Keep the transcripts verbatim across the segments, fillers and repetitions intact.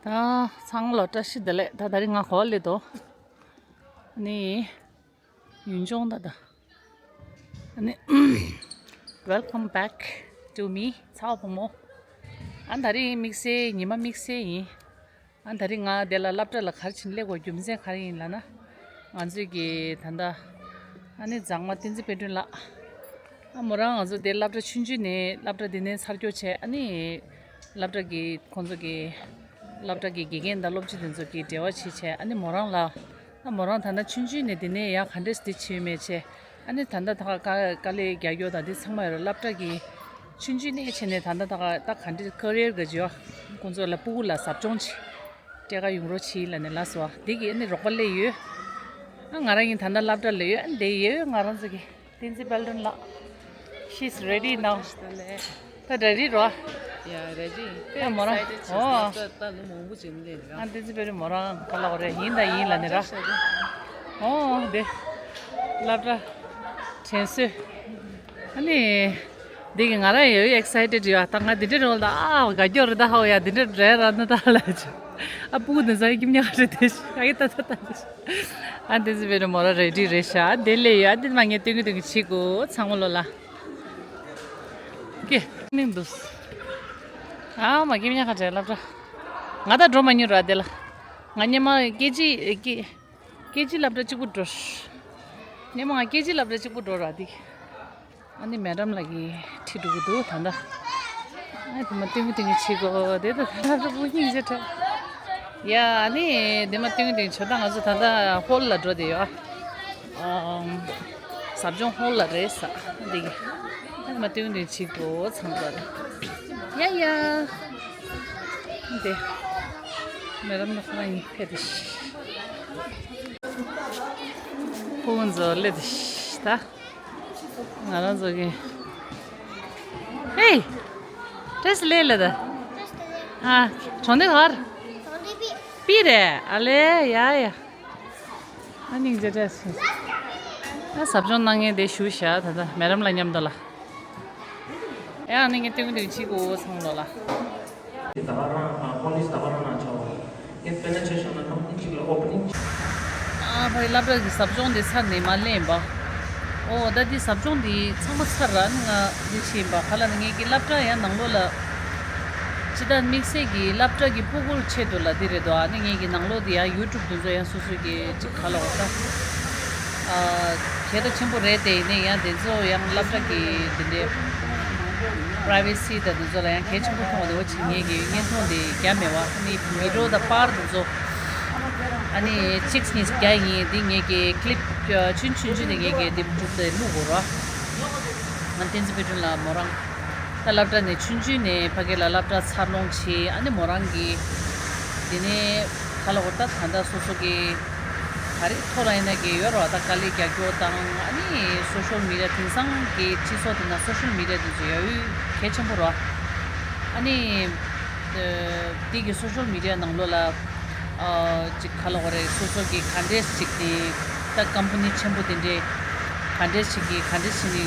ད་ཚང་མ་ལ་བཀྲ་ཤིས་བདེ་ལེགས། ད་དེ་རིང་ང་གོ་ལེ་དོ། ནི་ཡུན་ཅོང་ད་ད། ནི་Welcome back to me. ཚ་བ་བུ་མོ། ཨ་ད་རིང་དམིགས་བསལ་ཉི་མ་དམིགས་བསལ་ཡིན། ཨ་ད་རིང་ང་དེ་ལ་སློབ་གྲྭ་ལ་ག་རེ་བྱེད་སླེབས་དགོས་རྒྱུ་མཚན་ག་རེ་ཡིན་ལབ་ན། ང་ཚོའི་གི་ད་ལྟ་ཨ་ནི་མཛངས་མ་བསྟན་འཛིན་དཔལ་སྒྲོན་ལགས། ཨ་མོ་རང་ང་ཚོ་དེ་སློབ་གྲྭ་ཆུང་ཆུང་ནས་སློབ་གྲྭ་འདི་ནས་ཚར་གཅོད་བྱས། ཨ་ནི་སློབ་གྲྭ་གི་ཁོང་ཚོ་གི་སློབ་གྲྭ་གི་དགེ་རྒན་དང་སློབ་སྤྱི་དེ་ཚོ་གི་འབྲེལ་བ་བྱས་བྱས། ཨ་ནི་མོ་རང་ལ། ཨ་མོ་རང་ད་ལྟ་ཆུང་ཆུང་ནས་འདི་ནས་ཡར་ག་འདྲས་འདི་བྱས་ཡོད་མེད་བྱས། ཨ་ནི་ད་ལྟ་ད་དཀའ་དཀའ་ལས་རྒྱག་རྒྱུ་དང་འདི་ཚང་མ་ཡོད་ར། སློབ་གྲྭ་གི་ཆུང་ཆུང་ནས་བྱས་ནས་ད་ལྟ་ད་ད་ག་འདྲས་ཀ་རི་ཡར་གི་བྱས་ཁོང་ཚོ་ལ་སྤུ་གུ་ལ་ཟབ་སྦྱོང་བྱས། སྤྲད་ག་ཡོང་རོགས་བྱེད་ལབ་ནས་ལབ་སོང་། འདི་གི་ཨ་ནི་རོགས་པ་སླེབས་ཡོད། ཨ་ང་རང་ཡིན་ད་ལྟ་སློབ་གྲྭ་ལ་ཡོད། ཨ་འདི་ཡོད་ང་རང་ཚོ་གི་བསྟན་འཛིན་དཔལ་སྒྲོན་ལགས། She's ready now. ད་ready་རོ། Yeah, ready. ད་མོ་རང་excited ཨོ། ད་ལོ་མང་པོ་ཅིག་ལས་ར། ཨ་བསྟན་འཛིན་དཔལ་སྒྲོན་མོ་རང་ག་ལ་འོ་རེད། ཡིན་ད་ཡིན་ལབ་ནས་ར། ཨོ་དེ་སློབ་གྲྭ་དྲན་གསོས། ཨ་ནི། འདི་གི་ང་རང་ཡོད་excited ཡོད། ད་ང་འདི་འདྲའི་རོལ་ད་ཨ་དགའ་སྐྱོ་རེད་ད། ཧའོ་ཡ་འདི་འདྲའི་རེད་ར་ན་ད་ལ་ཅི། ཨ་སྤུ་གུ་འདི་ཚོ་ཡི་ཀིམ་ཉག་རེད་དེ་ཤི་ཨ་ཡི་ད་ད་ད་དེ་ཤི། ཨ་འདི་ཚོ་བེ་རུ་མོ་ར་ready རེད་ཤག་དེ་ལས་ཡོད། ཨ་འདི་མ་ངས་སྟོན་གི་སྟོན་གི་བྱེད་དགོས་ཚང་མ་ལོ་ལ། ཀེ་ནིང་འདུག་ཨ་མ་ཀིམ་ཉག་ཁ་བྲལ་སློབ་གྲྭ། ང་ད་འགྲོ་མ་མྱོང་ར་དེ་ལ། ང་སྙེ་མ་ཀེ་ཇི་ཀེ་ཀེ་ཇི་སློབ་གྲྭ་གཅིག་པུ་འགྲོ། སྙེ་མ་ང་ཀེ་ཇི་སློབ་གྲྭ་གཅིག་པུ་འགྲོ་ར་དེ། ཨ་ནི་མེ་ཌམ་ལགས་ཀྱིས་ཁྲིད་འགྲོ་གི་འདུག་ད་ལྟ། ཨ་དེ་མ་ཏིང་ཏིང་བྱེད་དགོས་དེ་ད་ད་ད་བུ་སྙིང་རྗེ་དྲག་ཡ་ཨ་ནི་དེ་མ་ཏིང་ཏིང་བྱོས་ད་ང་ཚོ་ད་ལྟ་ཧོལ་ལ་འགྲོ་བསྡད་ཡོད་ཨ། ཟབ་སྦྱོང་ཧོལ་ལ་རེད་ས་འདི་གི་ཨ་དེ་མ་ཏིང་ཏིང་བྱེད་དགོས་ཚང་པ་རེད་ཡ་ཡ། འདི་མེ་ཌམ་ལགས་ཁོ་རང་ཡིན་ཕེབས་ཏེ་ཤི། ཁོང་ཚོ་སླེབས་ཏེ་ཤི་ད། ང་རང་ཚོ་གི་ཧེ། བཀྲ་ཤིས་བདེ་ལེགས་ད། ཨ། གྲོང་སྡེ་ག་རེ། པི་རེད། ཨ་ལེ་ཡ་ཡ། ཨ་སྙིང་རྗེ་བཀྲ་ཤིས། ཨ་ཟབ་སྦྱོང་གནང་མཁན་དེ་བཞུགས་ཤག་ད་ལྟ་མེ་ཌམ་ལགས་མཉམ་དུ་ལ། ཡ་ཨ་ནི་ངས་སྟོན་གི་འདུག་བྱེད་དགོས་ཚང་ལོ་ལ། ད་ག་རང་ཨ་ཀོ་ལེཇ་ད་ག་རང་ནང་ཆོག་ངས་དཔེར་ན་ཆ་བཞག་ན་ཀམ་པ་ནི་གཅིག་ལ་ཨོ་པ་ནིང་། ཨ་ཕ་གི་སློབ་གྲྭ་གི་ཟབ་སྦྱོང་དེ་ཚར་ནས་མ་སླེབས་པ། ཨོ་ད་འདི་ཟབ་སྦྱོང་འདི་ཚང་མ་ཚར་ར་ནི་ང་འདི་བྱས་ཡིན་པ་ག་ལ་ནི་ངེད་ཀྱི་སློབ་གྲྭ་ཡང་ནང་ལོགས་ལ། ཅི་ད་དམིགས་བསལ་གྱི་སློབ་གྲྭ་གི་སྤུ་གུར་ཆེད་དུ་ལ་འདི་རེད་དོ། ཨ་ནི་ངེད་ཀྱི་ནང་ལོགས་འདི་ཡང་ཡུ་ཊུབ་འདི་ཚོ་ཡང་སོ་སོ་གི་ཅིག་ག་ལ་འོ་ད། གལ་ཆེན་པོ་རེད་དེ། ཡིན་ནའི་ཡང་དེ་ཚོ་ཡང་སློབ་གྲྭ་གི་དེ་འདྲའི་པ་རའི་ཝེ་སི་དང་དེ་ཚོ་ལ་ཡང་གལ་ཆེན་པོ་མཐོང་བ་དེ་འོ་ཅིག་ངེད་ཀྱི་བརྙན་ཐུང་དེ་རྒྱབ་མེད་པ། ཨ་ནི་བི་ཌི་ཡོ་དང་པར་དེ་ཚོ་ཨ་ནི་གཅིག་གཉིས་རྒྱག་ཡིན། དེ་ངེད་ཀྱི་ཀི་ལིབ་ཆུང་ཆུང་ཆུང་ཆུང་དེ་ངེད་ཀྱི་དེ་གྲུབ་དེ་བླུག་དགོས་ར། ང་བསྟན་འཛིན་དཔལ་སྒྲོན་ལགས་མོ་རང་ད་སློབ་གྲྭ་ནས་ཆུང་ཆུང་ནས་ཕ་གི་ལ་སློབ་གྲྭ་འཚར་ལོངས་བྱས། ཨ་ནི་མོ་རང་གི་དེ་ནས་ག་ལ་འོ་ད་ད་ལྟ་སོ་སོ་གི་ག་རེ་ཐོག་ལ་ཡིན་ན་གི་ཡོད་རོགས། ད་དཀའ་ལས་རྒྱག་རྒྱུ་དང་ཨ་ནི་སོ་ཤལ་མི་ཌི་ཡ་དེང་སང་གི་སྤྱི་ཚོགས་དེ་ན་སོ་ཤལ་མི་ཌི་ཡ་དེ་ཚོ་ཡ་ཡུལ་གལ་ཆེན་པོ་རོགས། ཨ་ནི་དེ་གི་སོ་ཤལ་མི་ཌི་ཡ་ནང་ལོགས་ལ་ཅིག་ག་ལ་འོ་རེད། སོ་སོ་གི་ག་འདྲས་ཅིག་དེ་ད་ཀམ་པ་ནི་ཆེན་པོ་དེ་འདྲས་ག་འདྲས་ཅིག་གི་ག་འདྲས་ཅིག་ནི་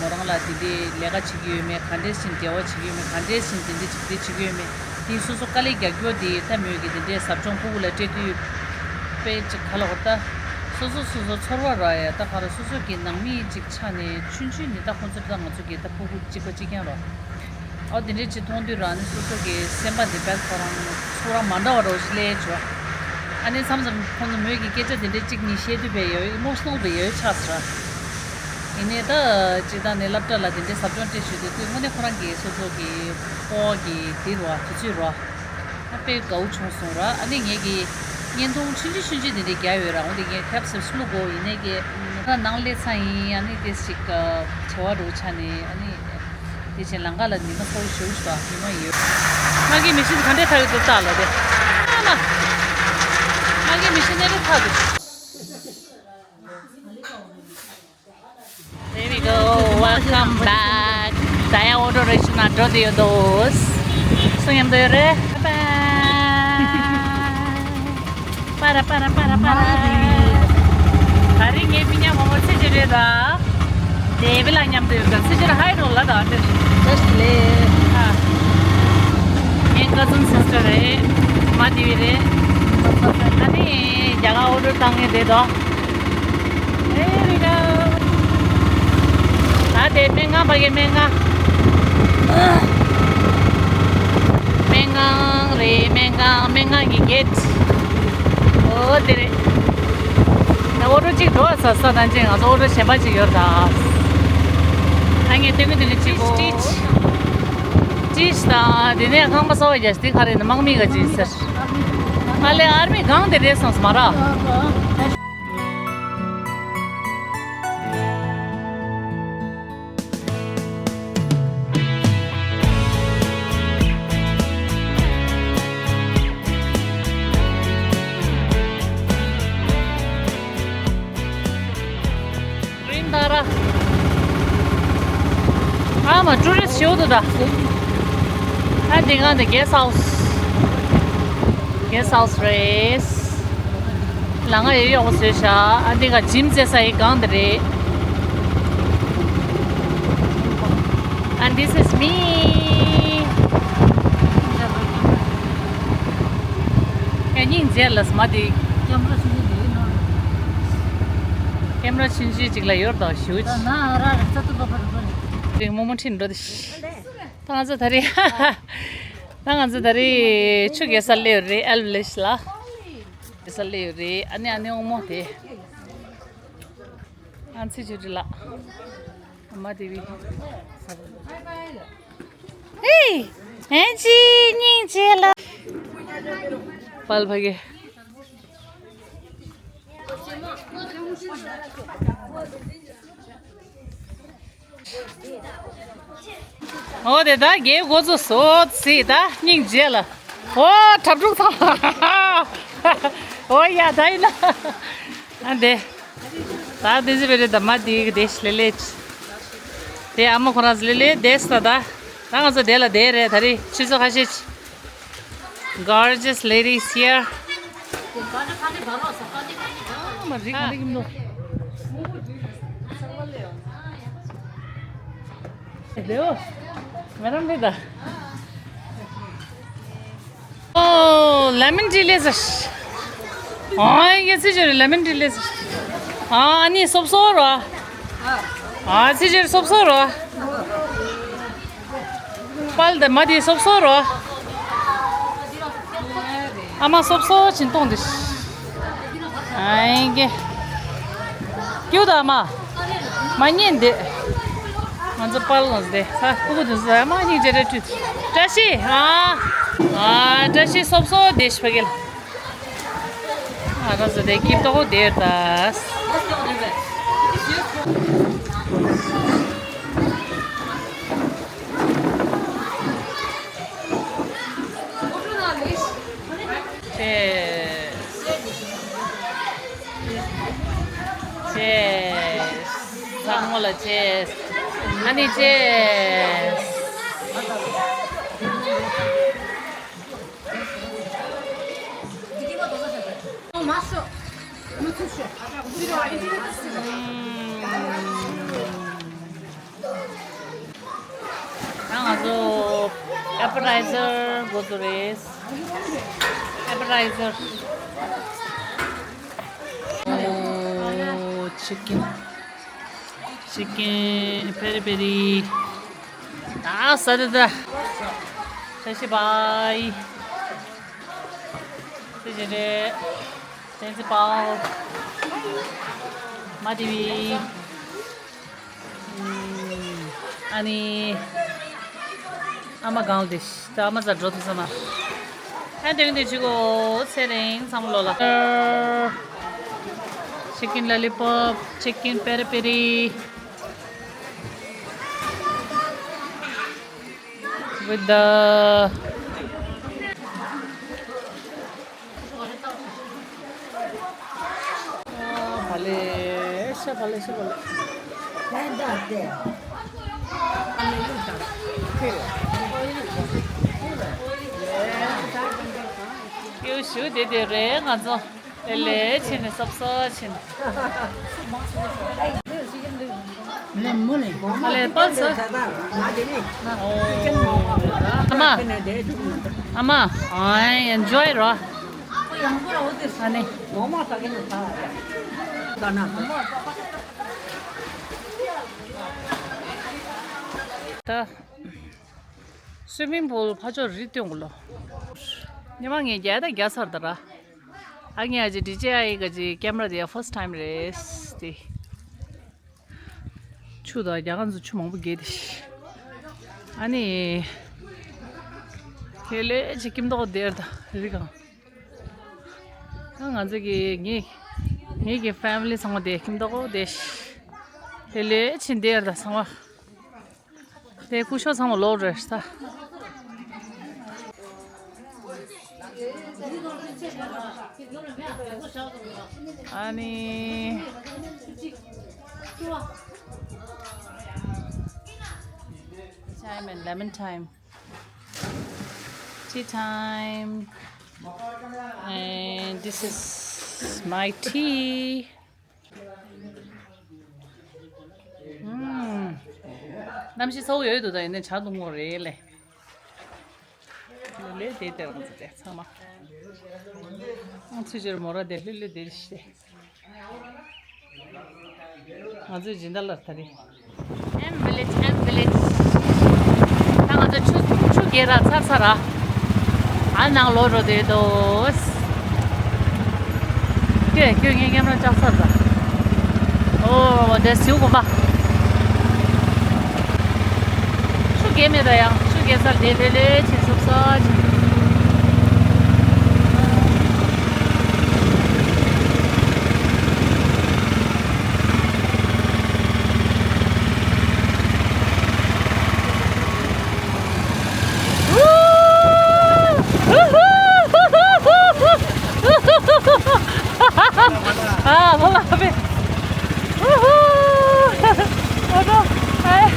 མོ་རང་ལ་དེ་འདྲས་ལས་ཀ་བྱེད་ཀྱི་ཡོད་མེད། ག་འདྲས་ཅིག་འབྲེལ་བ་བྱེད་ཀྱི་ཡོད་མེད། ག་འདྲས་ཅིག་དེ་འདྲས་ཅིག་དེ་བྱེད་ཀྱི་ཡོད་མེད། དེ་སོ་སོ་དཀའ་ལས་རྒྱག་རྒྱུ་དེ་ལྟ་མོས་ཀྱི་དེ་འདྲའི་ཟབ་སྦྱོང་ཕྲུ་གུ་ལ་སྤྲད་དུས་དཔེ་ཅིག་ག་ལ་འོ་ད། སོ་སོ་སོ་སོ་ཚོར་བ་རག་ཡ། ད་ག་རེ་སོ་སོ་གི་ནང་མི་ཅིག་ཆགས་ནས་ཆུང་ཆུང་ནས་ད་ཁོང་ཚོ་ད་ང་ཚོ་གི་ད་ཕྲུ་གུ་གཅིག་པ་གཅིག་རྐྱང་རོ། ཨོ་དེ་འདྲའི་ཅིག་མཐོང་དུས་རང་ནི་སོ་སོ་གི་སེམས་པ་འདི་དཔེ་ཁོ་རང་ཚོར་བ་མ་འདྲ་བ་རོ་ཞིག་སླེབས་བྱུང་། ཨ་ནི་མཚམས་མཚམས་ཁོང་ཚོ་མོས་ཀྱི་སྐད་ཆ་དེ་འདྲའི་གཅིག་གཉིས་བཤད་དུས་དཔེ་ཡ་ཨི་མོ་ཤི་ནལ་དཔེ་ཡ་ཨི་ཆགས་སོང་ར། ཡིན་ནའི་ད་སྤྱིར་བཏང་ནས་སློབ་གྲྭ་ལ་དེ་འདྲའི་ཟབ་སྦྱོང་སྤྲད་ཞུ་དུས་དངོས་གནས་ཁོ་རང་གི་སོ་སོ་གི་སྤོ་བོ་གི་དེ་རུ་བ་དུས་ཚོད་རུ་བ་ཨ་དཔེ་དགའ་བོ་བྱུང་སོང་ར། ཨ་ནི་ངེད་ཀྱི་བརྙན་ཐུང་ཆུང་ཆུང་ཆུང་ཆུང་དེ་འདྲའི་རྒྱག་ཡོད་ར། འོན་ཏེ་ངས་ཐེབས་སེ་བླུག་གོ། ཡིན་ནའི་གི་ད་ནང་སླེབས་ཚར་ཡིན། ཨ་ནི་དེ་ཞིག་བྲེལ་བ་རུ་ཆགས་ནས་ཨ་ནི་དེ་བཞིན་ལམ་ཁ་ལ་ཉི་མ་ཚ་བོ་ཞེ་པོ་ཞིག་འདུག་ཉི་མ་ཡོད། ང་གི་མི་ཤིན་ག་འདྲས་ཐག་ཡོད་དོ་ལྟ་ལ་དེ། ཨ་མ། ང་གི་མི་ཤིན་དེ་འདྲས་ཐག་འདུག There we go. Welcome back. ད་ཡང་ཨོ་ཊོ་རི་ཀཤ་ནང་འགྲོ་བསྡད་ཡོད་དོ། སུ་མཉམ་དུ་ཡོད་རེད། Bye bye. པ་ར་པ་ར་པ་ར་པ་ར། ད་རིང་ངའི་མི་ཉག་མོ་མོ་ཚེ་སྒྲོལ་རེད་ད། ཌེ་བི་ལགས་མཉམ་དུ་ཡོད་ད། ཚེ་སྒྲོལ་ཧའི་འགྲོ་ལ་ད་འདིར། བཀྲ་ཤིས་བདེ་ལེགས། ཨ། ངའི་ཀ་ཛིན་སི་སི་ཊར་རེད། ཡོད་རེད། ཨ་ནི་རྒྱ་གར་ཨོ་ཌར་བཏང་ངེས་རེད་དོ། ཨེ་རི་ཀ་ད་དེ་སྨན་ཁང་ཕ་གི་སྨན་ཁང་། སྨན་ཁང་རེད། སྨན་ཁང་། སྨན་ཁང་གི་གེ་ཊི། ཨོ་དེ་རེད། ད་ཨོ་ཌར་གཅིག་འགྲོ་ས་ས་དང་ཅིག་ང་ཚོ་ཨོ་ཌར་གཞན་པ་ཅིག་ཡོད་ད། ཨ་ངས་ལྟོས་མི་དེ་ནི་ཅིག་ཅིག་ཅིག་ཅིག་དང་དེ་ནས་ཁང་པ་གསར་པ་རྒྱག་དེ་ག་རེ་ནི་དམག་མི་ག་ཅིག་ཟེར། ང་ལས་ཨར་མི་སྒང་དེ་རེད་སོང་སོང་མ་ར། རིན་ད་ར། ཨ་མ་ཊུ་རི་སི་ཊི་ཞིག་འདུག་ད། ཨ་འདི་གང་འདི་གེ་སི་ཧའུ་སི། གེ་སི་ཧའུ་སི་རེད། ལ་ང་ཡོད་ཡོག་བཟོས་ཤག་ཨ་འདི་ག་ཇིམ་རྩེ་ས་ཡི་སྒང་འདི་རེད། And this is me. ཡ་སྙིང་རྗེ་ལ་སྨ་དེ། ཀེམ་ར་ཆུང་ཆུང་ཅིག་ལ་ཡོད་དོ་ཞུ། རིང་མོ་མོ་ཁྲིད་འགྲོ་དེ། ད་ང་ཚོ་ད་རེས། ད་ང་ཚོ་ད་རེས་ཆུ་རྐྱལ་སར་སླེབས་ཡོད་རེད། ཨེལ་ལེ་ཤི་ལ། རྐྱལ་སར་སླེབས་ཡོད་རེད། ཨ་ནི་ཨ་ནི་འོག་མོ་དེ། ཨ་ཚི་ཆུ་ཁྲི་ལགས། ཨ་མ་དེ་བི། ཧེ། ཨེ་ཅི་སྙིང་རྗེ་ལ། པལ་ཕ་གི། ཨོ་དེ་ད་རྒྱལ་འགོ་ཚུགས་སོ་ཚི་ད་སྙིང་རྗེ་ལ། ཨོ་གྲབ་ཕྲུག་ཚང་། ཨོ་ཡ་ད་ཡིན་ན། ཨ་དེ། ད་དེ་ཟི་བེ་རེ་ད་མ་དེ་གི་དེ་ལེ་ལེ། དེ་ཨ་མ་ཁོ་རང་ལེ་ལེ་དེ་ས་ད། ད་ང་ཚོ་དེ་ལ་དེ་རེད། ད་རེས་ཆུ་ཚོད་ཁ་ཤས། Gorgeous ladies here. Oh, lemon tea ལེ་ཟེར། ཨ་ཡེ་ཚི་ཇེ་རེ་ལེ་མོན་ཊི་ལེ་ཟེར། ཨ་ཨ་ནི་སོབ་སོ་རོ། ཨ་ཚི་ཇེ་རེ་སོབ་སོ་རོ། པལ་དེ་མ་དེ་སོབ་སོ་རོ། ཨ་མ་སོབ་སོ་ཆིན་གཏོང་དེ། ཨ་ཡེ་གེ། ཀྱུ་ད་མ། མ་ཉན་དེ། ང་ཚོ་པལ་ང་ཚོ་དེ། ས་ཀུ་ཀུ་དུ་ཟ་མ་ཉན་ཇེ་རེ་ཊུ། བཀྲ་ཤིས། ཨ། ཨ་བཀྲ་ཤིས་སོབ་སོ་དེ་ཤི་ཕ་གེ་ལ། ཨ་ར་ཟེར་དེ་སྐྱིད་ཏོག་དེར་ད། ཅེས། ཅེས། ཚང་མ་ལ་ཅེས། ཨ་ནི་ཅེས། ད་ང་ཚོ་ཨེ་པེ་ཊའི་ཟར་འགོ་ཚུགས་རེད། ཨེ་པེ་ཊའི་ཟར། ཨོ། ཆི་ཀིན། ཆི་ཀིན་པེ་རི་པེ་རི། ད་ཟ་དེ་ད། བཀྲ་ཤིས་བྷའི། ཚི་ཇེ་རེ། བསྟན་འཛིན་དཔལ། མ་ཏི་བི། ཨ་ནི། ཨ་མ་གང་དེ། ད་ཨ་མ་ཟ་འགྲོ་ཐུབ་ས་མ། ཨ་དེ་དེ་ཆུ་གོ་ཚེ་རིང་ཚང་མ་ལོ་ལ། Chicken lollipop, chicken peri peri. With the ཕ་ལེ་ཤ་ཕ་ལེ་ཤ་ཕ་ལེ། ཡུ་ཤུ་དེ་དེ་རེད་ང་ཚོ། ལེ་ལེ་ཕྱིན་ནས་སོབ་སོབ་ཕྱིན། ལེ་མོ་ལེ། ལེ་པལ་སི། ཨ་མ། ཨ་མ། ཨ་ཨེན་ཇོའི་རོ། ཨ་ནི། ད། སུའི་མིང་པུལ་ཕར་ཕྱོགས་རི་སྟོད་གུ་ལོ། ཉི་མ་ངས་རྒྱག་ད་རྒྱག་ཚར་ད་ར། ཨ་ངས་ཨ་ཅེ་ཌི་ཇེ་ཨའི་ག་ཅེ་ཀེམ་ར་དེ་ཡ་ཕར་སི་ཊི་ཊའིམ་རེད་དེ། ཆུ་དང་རྒྱ་གར་ཚོ་ཆུ་མང་པོ་རྒྱས་ཏེ། ཨ་ནི། ཁེ་ལས་ཅིག་ཀིམ་ཏོག་དེར་ད་རི་གང་། ད་ང་ཚོ་གི་ངེད་ངེད་ཀྱི་ཕེ་མི་ལི་ཚང་མ་དེ་ཁྱིམ་ཐོག་དེ་ལེ་ལེ་ཕྱིན་དེ་ཡར་ད་ཚང་མ་དེ་སྐུ་ཞབས་ཚང་མ་ལོག་རེད་ད། ཨ་ནི། Time and lemon time. Tea time. And this is my tea. ཨུམ། གནམ་གཤིས་ཚ་བོ་ཡོད་འདུག་ད་ཡིན་ནའི་ཇ་འཐུང་དགོས་རེད་ལེ། ལེ་ལེ་དེ་དེ་རང་ཚོ་དེ་ཚང་མ། ཨང་ཚུལ་ཆེར་མོ་ར་དེ་ལྷོད་ལྷོད་དེ་རེད་ཤི། ང་ཚོའི་སྦྱིན་བདག་ལ་ད་རེས། Ant village, ant village. ད་ང་ཚོ་ཆུ་ཆུ་རྐྱལ་ར་ཚར་ཚར་ར། ཨ་ནང་ལོག་འགྲོ་བསྡད་འདུག་ཁྱོད་ཁྱོད་ངའི་ཀེམ་ར་བཅག་ཚར་ད། ཨོ་དེ་ཟེའུ་དགོན་པ། ཆུ་རྐྱལ་མེད་ད་ཡང་ཆུ་རྐྱལ་ཚར་དེ་ལེ་ལེ་ཕྱིན་སོང་ས་ཕྱིན། ཨ་ལ་ལ་བེ། ཨོ་ནོ། ཨེ།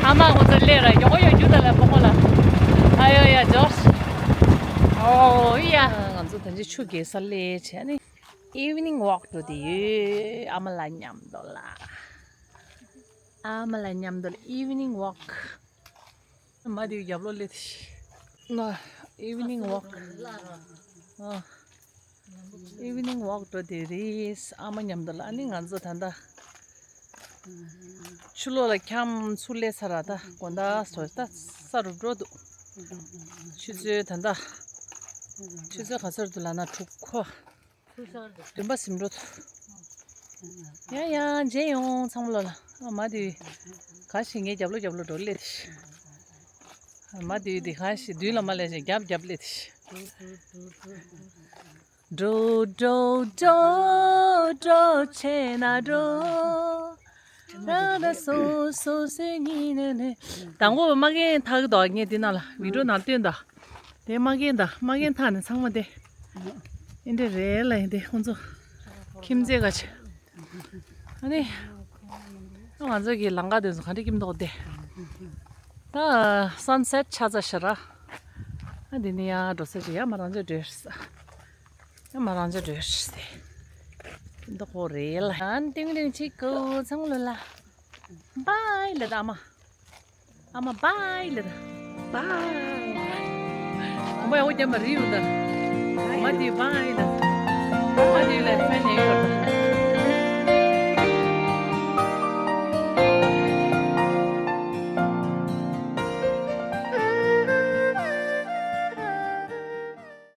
ཨ་མ་ཁོ་ཚོ་སླེབས་ར་ཡོང་ཡོང་རྒྱུ་ད་ལ་ཕོ་མོ་ལ། ཨ་ཡོ་ཡ་ཇོར། ཨོ་ཡ། ང་ཚོ་ད་ཅི་ཆུ་རྐྱལ་ས་སླེབས་བྱས་ནས་ཨི་ཝི་ནིང་ཝོག་འགྲོ་དེ་ཡོད། ཨ་མ་ལ་མཉམ་དུ་ལ། ཨ་མ་ལ་མཉམ་དུ་ལ་ཨི་ཝི་ནིང་ཝོག་མ་དེའི་རྒྱབ་ལོགས་སླེབས་ཤིག་ཨི་ཝི་ནིང་ཝོག་ཨ། ཨི་ཝི་ནིང་ཝོག་འགྲོ་དེ་རེད། ཨ་མ་མཉམ་དུ་ལ། ཨ་ནི་ང་ཚོ་ད་ལྟ་ཆུ་ལོག་ལ་འཁྱམས་ཚུར་སླེབས་ཚར་ར། ད་དགོང་དག་སོ་ད་ས་རུབ་འགྲོ་འདུག་ཆུ་ཚོད་ད་ལྟ་ཆུ་ཚོད་ག་ཚོད་འདུག་ལབ་ན་དྲུག་གོ། རིམ་པ་ཟིན་འགྲོ་ཐུབ། ཡ་ཡ་མཇལ་ཡོང་ཚང་མ་ལོ་ལ། ཨ་མ་དེ་ག་ཞིག་ངའི་རྒྱབ་ལོགས་རྒྱབ་ལོགས་འགྲོ་སླེབས་ཤིག་མ་དེ་དེ་ག་ཞིག་མདུན་ལ་མ་སླེབས་ཤིག་རྒྱབ་རྒྱབ་སླེབས་ཤིག་འགྲོ་འགྲོ་འགྲོ་འགྲོ་བྱས་ན་འགྲོ། ད་ད་སོ་སོ་སོའི་ཉིན་ནས་ནས། དང་པོ་མ་རྒན་ཐག་དོ་ངས་འདི་ནང་ལ་བི་ཌིའོ་ནང་བཏོན་ད། དེ་མ་རྒན་ད་མ་རྒན་ཐག་ནས་ཚང་མ་དེ། ཨིན་དེ་རེད་ལ་ཨིན་དེ་ཁོང་ཚོ། ཁྱིམ་མཚེས་ག་ཆེ། ཨ་ནི། ང་ཚོ་གི་ལམ་ཁ་དེ་ཚོ་ག་འདྲ་ཁྱིམ་ཐོག་དེ། ད་སན་སེཊ་ཆགས་ཚར་ཤག་ར། ཨ་འདི་ནས་ཡར་འགྲོ་ས་ཅིག་ཡར་མར་རང་འཇགས་འགྲོ་ས། ཡར་མར་རང་འཇགས་འགྲོ་ས་དེ། ཁྱིམ་ཐོག་ཁོ་རེད་ལ། ཨ་ནི་ཏིང་ཏིང་ཅིག་གོ་ཚང་ལོ་ལ། བྷའི་ལ་ད་ཨ་མ། ཨ་མ་བྷའི་ལ་ད། བྷའི། ཨ་མ་ཡང་རྒྱབ་མ་རི་ཡོང་ད། མ་དེ་བྷའི་ལ། མ་དེ་ལ་ཕན་ཡོད་ད།